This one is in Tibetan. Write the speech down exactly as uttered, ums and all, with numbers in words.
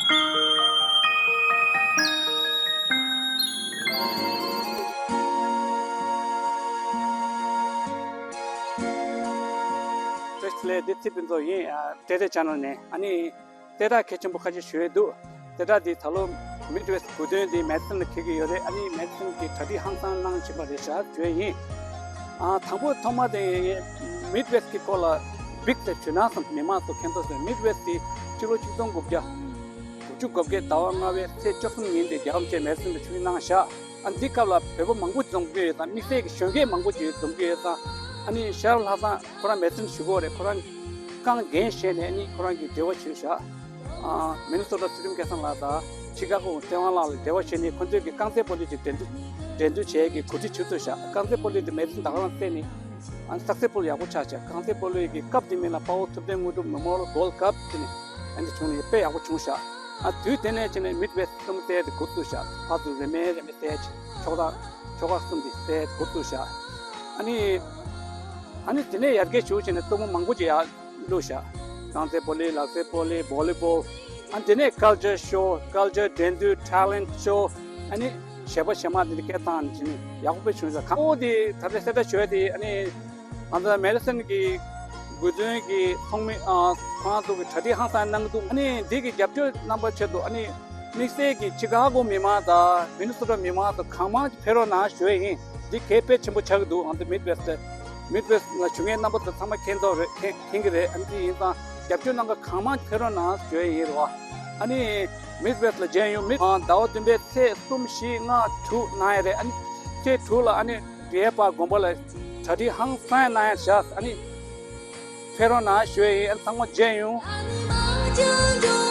བཀྲ་ཤིས་བདེ་ལེགས། འདི་ཚེ་ཕུན་ཚོགས་ཡིན། ཨ། ཏེ་ཏེ་ཆེ་ནལ་ནས། ཨ་ནི་གསལ་བསྒྲགས་གལ་ཆེན་པོ་ཁ་ཤས་ཞུ་ཡས་འདུག། གསལ་བསྒྲགས་འདི་ད་ལོ་མིཌ་ཝེསྟ་དགུན་སྟོན་འདི་མེ་ཌི་སོན་ལ་འཁེལ་གྱི་ཡོད་རེད། ཨ་ནི་མེ་ཌི་སོན་གྱི་གྲ་སྒྲིག་ཧང་སང་གནང་བཞིན་པ་རེད་ཤག་ཞུ་ཡས་ཡིན། ཨ། དང་པོ་ཐོག་མ་དེ་མིཌ་ཝེསྟ་གི་སྐོར་ལ་བིག་ཙེ་ཞུས་ན་བསམ། མི་མང་ཚོ་མཁྱེན་ཐུབ་ས། མིཌ་ཝེསྟ་དེ་ཕྱི་ལོ་ཆིག་སྟོང་དགུ་བརྒྱ་དགུ་བཅུ་གོ་བརྒྱད་ཟླ་བ་ལྔ་པའི་ཚེས་བཅུ་གསུམ་ཉིན་དེ་རྒྱལ་བ་རིན་པོ་ཆེ་མེ་ཌི་སོན་དུ་ཆིབས་བསྒྱུར་གནང་ཤག། ཨ། འདི་སྐབས་ལ་བོད་པ་མང་པོ་འཛོམས་ཀྱི་ཡོད་ཙང་། དམིགས་བསལ་གྱི་གཞོན་སྐྱེས་མང་པོ་ཅིག་འཛོམས་ཀྱི་ཡོད་ཙང་། ཨ་ནི་ཤར་ལྷ་བཟང་ཁོ་རང་མེ་ཌི་སོན་ཞུ་གི་ཡོད་རེད། ཁོ་རང་རྐང་འགན་བཞེས་ནས། ཨ་ནི་ཁོ་རང་གིས་འབྲེལ་བ་བྱས་ཤག། ཨ། མི་ནི་སོ་ཊ་སི་ཊི་ཊི་སྐལ་བཟང་ལགས་དང་ཆི་ཀ་གོ་བཙན་དབང་ལགས་ལ་འབྲེལ་བ་བྱས་ནས། ཁོ་ཚོས་ཀྱི་རྐང་རྩེད་སྤོ་ལོ་གྱི་འགྲན་བསྡུར་འགྲན་བསྡུར་བྱེད་ཀྱི་གོ་སྒྲིག་བྱེད་ཐུབ་ཤག། རྐང་རྩེད་སྤོ་ལོ་དེ་མེ་ཌི་སོན་ད་ག་རང་རྩེས་ནས། ཨ། སག་སེ་སི་ཕུལ་ཡག་པོ་ཆགས་ཤག། རྐང་རྩེད་སྤོ་ལོ་གི་ཀབ་དེ་མིང་ལ་དཔའ་བོ་ཐུབ་བསྟན་དངོས་གྲུབ་མེ་མོ་རི་ཡལ་གྷོལ་ཌི་ཀབ་ཟེར་ནས། ཨ་ནི་བྱུང་ནས་དཔེ་ཡག་པོ་བྱུང་ཤག། ཨ། དུས་དེ་ནས་བྱས་ནས་མིཌ་ཝེསྟ་གསུམ་རྩེད་དེ་འགོ་བཙུགས་ཤག། ཕར་ཚུར་རེ་མེད་རེ་མེད་རྩེད། ཕྱོགས་མཐའ་ཕྱོགས་ཁག་གསུམ་དེ་རྩེད་འགོ་བཙུགས་ཤག། ཨ་ནི། ཨ་ནི་དེ་ནས་ཡར་རྒྱས་བྱུང་བྱས་ནས་རྩེད་མོ་མང་པོ་ཅིག་ཡར་བླུགས་ཤག། རྐང་རྩེད་སྤོ་ལོ། ལག་རྩེད་སྤོ་ལོ། བོ་ལི་བོལ། ཨ། དེ་ནས་ཀལ་ཅར་ཤོ། ཀལ་ཅར་འགྲན་བསྡུར། ཊེ་ལེན་ཊི་ཤོ། ཨ་ནི་གཞས་པ་གཞས་མ་དེ་འདྲ་སྐད་བཏང་བྱས་ནས་ཡག་པོ་དཔེ་བྱུང་ཤག། ཁོང་དེ་ད་ལྟ་གསལ་བསྒྲགས་ཞུ་ཡ་དེ། ཨ་ནི་ང་ཚོ་མེ་ཌི་སོན་གྱི་དགུན་སྟོན་གྱི་ཚོགས་མི། ཨ། ཁོང་ཚོ་གི་གྲ་སྒྲིག་ཧང་སང་གནང་གི་འདུག། ཨ་ནི་འདི་གི་རྒྱབ་སྐྱོར་གནང་བའི་ཆེད་དུ། ཨ་ནི་དམིགས་བསལ་གྱི་ཆི་ཀ་གོ་མི་མང་དང་མི་ནི་སོ་ཊ་མི་མང་དང་གང་མང་ཕེབས་རོགས་གནང་ཞུ་ཡས་ཡིན། འདི་གལ་དཔེ་ཆེན་པོ་ཆགས་ཀྱི་འདུག། ང་ཚོ་མིཌ་ཝེསྟ། མིཌ་ཝེསྟ་ལ་བཞུགས་མཁན་རྣམ་པ་ཚོ་ཚང་མ་མཁྱེན་ཐུབ་རེད། མཁྱེན་མཁྱེན་གྱི་རེད། ཨ་ནི་དེ་ཡིན་ཙང་རྒྱབ་སྐྱོར་གནང་ག་གང་མང་ཕེབས་རོགས་གནང་ཞུ་ཡས་ཡིན་རེད་བ། ཨ་ནི་མིཌ་ཝེསྟ་ལ་མཇལ་ཡོང་། མིཌ། ཨ། ཟླ་བ་བདུན་པའི་ཚེས་གསུམ་བཞི་ལྔ་དྲུག་གནང་ཡས་རེད། ཨ་ནི་ཚེས་དྲུག་ལ་ཨ་ནི་འབྲས་སྤགས་དགོན་པ་ལ་གྲ་སྒྲིག་ཧང་སང་གནང་ཡས་ཤག། ཨ་ནི་ཕེབས་རོགས་གནང་ཞུ་ཡས་ཡིན། ཨ་ནི་ཚང་མ་མཇལ་ཡོང་།